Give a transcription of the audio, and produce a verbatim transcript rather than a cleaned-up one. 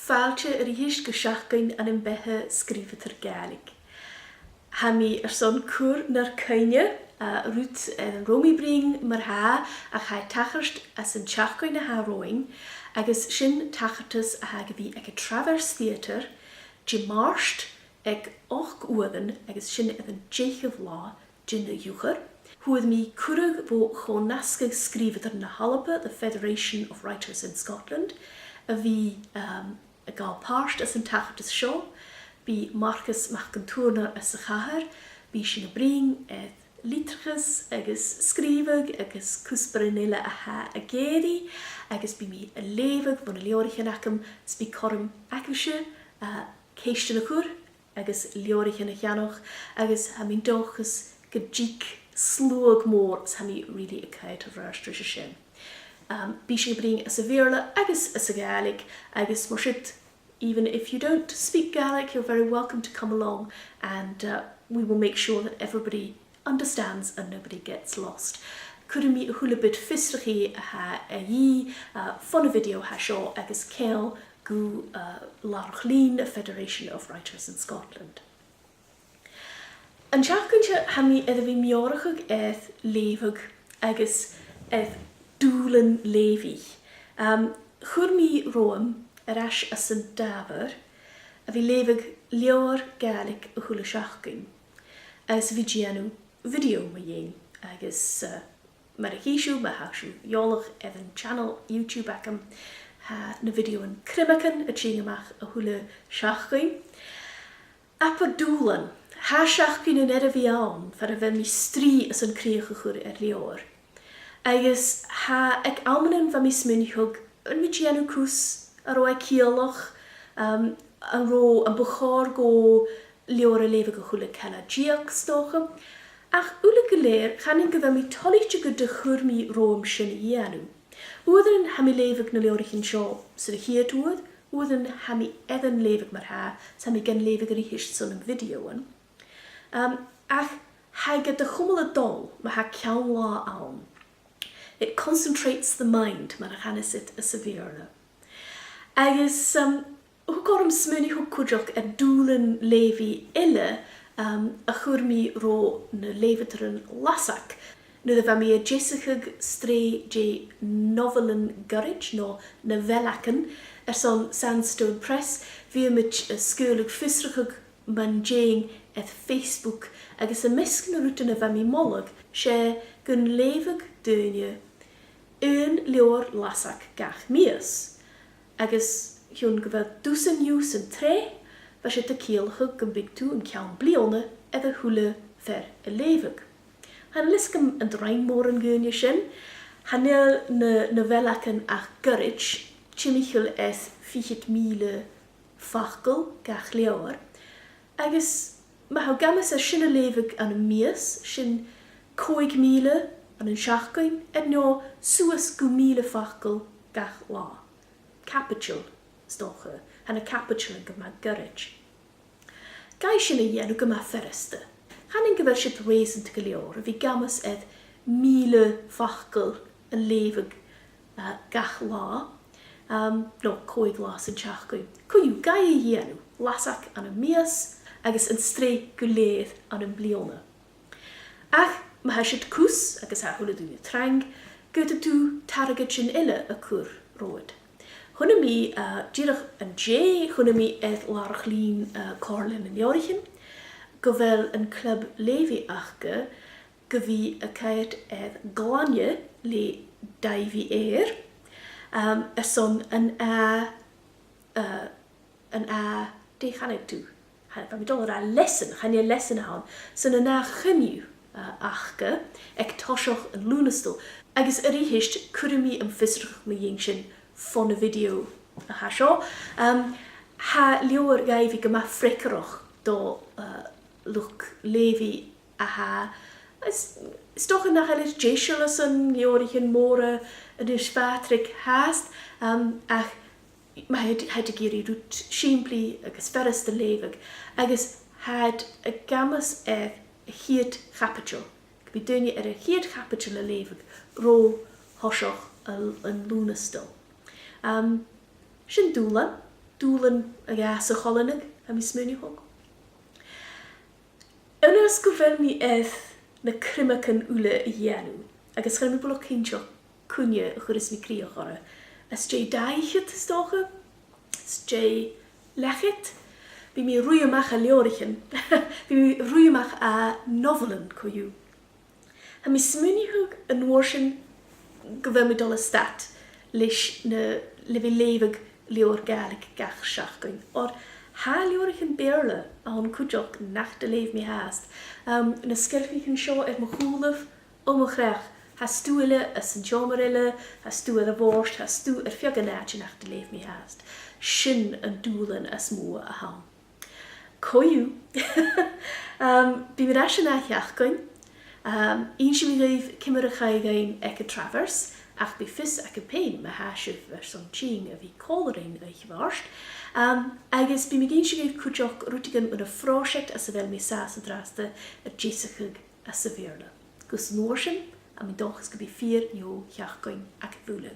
Fàilte a-rithist gu Seachdain ann am Beatha Sgrìobhadair Gàidhlig. Tha mi airson cur nur cuimhne, uh, rud air an robh mi a' bruidhinn mar-thà, ach tha e a' tachairt às an t-seachdain a tha romhainn, agus sin tachartas a tha gu bhith aig an Traverse Theatre, Dimàirt, aig ochd uairean, agus sin air an deicheamh latha den Iuchar. Fhuair mi cuireadh bho Cho-nasgadh Sgrìobhadairean na h-Alba, the Federation of Writers in Scotland, a bhith, um, a' gabhail pàirt anns an tachartas seo. Bidh Marcas Mac an Tuairneir anns a' chathair, bidh sinn a' bruidhinn air litreachas agus sgrìobhadh agus cuspairean eile a tha ag èirigh, agus bidh mi a' leughadh bho na leabhraichean agam, is bidh cothrom agaibhse, uh, ceistean a chur agus leabhraichean a cheannach, agus tha mi an dòchas gun tig sluagh mòr, is tha mi really a' coimhead air adhart ris a sin. Um, bidh sinn a' bruidhinn anns a' Bheurla agus anns a' Ghàidhlig, agus mar sin, even if you don't speak Gaelic, you're very welcome to come along, and, uh, we will make sure that everybody understands and nobody gets lost. Cuiridh mi a h-uile bit fiosrachaidh a tha a dhìth, uh, fon a' video a tha seo agus ceangal gu, uh, làrach-lìn a' Federation of Writers in Scotland. An t-seachdain seo tha mi air a bhith meòrachadh air leughadh agus air dùbhlain leughaidh. Um, chuir mi romham air ais anns an Dàmhair a bhith leughadh leabhar Gàidhlig a h-uile seachdain, agus a bhith a' dèanamh video mu dheidhinn, agus, uh, mar a chì sibh, ma tha sibh eòlach air an channel YouTube agam, tha na videoan Criomagan a' tighinn a-mach a h-uile seachdain. Abair dùbhlan, tha seachdainean air a bhith ann far a bheil mi a' strì airson crìoch a chur air leabhar. Agus tha, aig amannan bha mi a' smaoineachadh, an robh mi a' dèanamh cus, an robh e ciallach, um, an robh, am bu chòir dhomh leabhar a leughadh a h-uile cola-deug, 's dòcha. Ach uile gu lèir, chanainn gu bheil mi toilichte gun do chuir mi romham sin a dhèanamh. Uaireannan tha mi a' leughadh na leabhraichean seo son a' chiad uair, uaireannan tha mi air an leughadh mar-thà, 's tha mi gan leughadh a-rithist son na videoan. Um, ach tha e gad chumail a' dol ma tha ceann-latha ann. It concentrates the mind, mar a chanas iad anns a' Bheurla. Agus, um, thug e orm smaoineachadh cuideachd air dùbhlain leughaidh eile, um, a chuir mi ro na leughadairean Lasag, nuair a bha mi a' deasachadh sreath de nobhailean goirid, no novelleagan, airson Sandstone Press. Bhiodh mi a' sgaoileadh fiosrachadh mun deidhinn air Facebook, agus am measg nan rudan a bha mi a' moladh, 's e gun leughadh daoine aon leabhar Lasag gach mìos. Agus chionn gu bheil dusan dhiubh san t-sreath, bha siud a' ciallachadh gum biodh tu an ceann bliadhna air a h-uile fear a leughadh. Chan eil fhios agam an do rinn mòran dhaoine sin. Chan eil na, na novelleagan ach goirid, timcheall air fichead mìle facal gach leabhar. Agus ma tha thu ag amas air sin a leughadh ann am mìos, sin còig mìle ann an seachdain, air neo suas gu mìle facal gach latha. Caibideil, 's dòcha, tha na caibideilean gu math goirid. Gabhaidh sin a dhèanamh gu math furasta. Chanainn gu bheil siud reusanta gu leòr, a bhith ag amas air mìle facal a leughadh, uh, gach latha, um, no còig latha san t-seachdain. Co-dhiù, gabhaidh a dhèanamh, Lasag ann am mìos agus an sreath gu lèir ann am bliadhna. Ach ma tha siud cus agus tha a h-uile duine trang, gheibh thu targaidean eile a chur romhad. Chunnaic mi, uh, dìreach an-dè, chunnaic mi air làrach-lìn, uh, Comhairle nan Leabhraichean, gu bheil an club leughaidh aca gu bhith a' coimhead air Glainne le Davy Eyre, um, airson an ath, uh, an ath, dè chanadh tu? Tha, bha mi dol a ràdh lesson, chan e lesson a th' ann, son an ath choinneamh, uh, aca aig toiseach an Lùnastail. Agus a-rithist, cuiridh mi am fiosrachadh mu dheidhinn sin fon a' video a tha seo. Um, tha leabhar Dhaibhidh gu math freagarrach do, uh, luchd-leughaidh a tha, is, 's dòcha nach eil air deiseil airson leabhraichean mòra Aonghais Phàdraig fhathast, um, ach ma tha iad, tha iad ag iarraidh rud sìmplidh agus furasta a leughadh, agus tha iad ag amas air a' chiad chaibideil. Gum bi daoine air a' chiad chaibideil a leughadh ro thoiseach an, an Lùnastail. Um, sin dùbhlan. dùbhlan a dh'fhàs sa choileanadh, tha mi a' smaoineachadh. Aon uair 's gu bheil mi air na criomagan uile a dhèanamh, agus chan eil mi buileach cinnteach cuine a chuireas mi crìoch orra. Às dèidh dà fhichead, is dòcha, às dèidh leth-cheud, bidh mi a' ruith a-mach à leabhraichean, bidh mi a' ruith a-mach à novelan co-dhiù. Tha mi a' smaoineachadh an uair sin gu bheil mi a' dol a stad leis na, le bhith a' leughadh leabhar Gàidhlig gach seachdain. Oir tha leabhraichean Beurla ann cuideachd nach do leugh mi fhathast. Um, na sgeilpichean seo air mo chùlaibh, o mo chreach, tha stuth eile anns an t-seòmar eile, tha stuth air a' bhòrd, tha stuth air feadh an àite nach do leugh mi fhathast. Sin an dùbhlan as motha a th' ann. Co-dhiù, um, bidh mi air ais an ath sheachdain. Um, innsidh mi dhuibh ciamar a chaidh dhuinn aig an Traverse, ach bidh fios agaibh fhèin ma tha sibh airson tighinn a bhith còmhla rinn oidhche Mhàrt. Um, agus bidh mi ag innse dhuibh cuideachd rudeigin mun a' phròiseact anns a bheil mi an sàs an-dràsta a' deasachadh anns a' Bheurla. Gus an uair sin, tha mi an dòchas gum bi fìor dheagh sheachdain agaibh uile.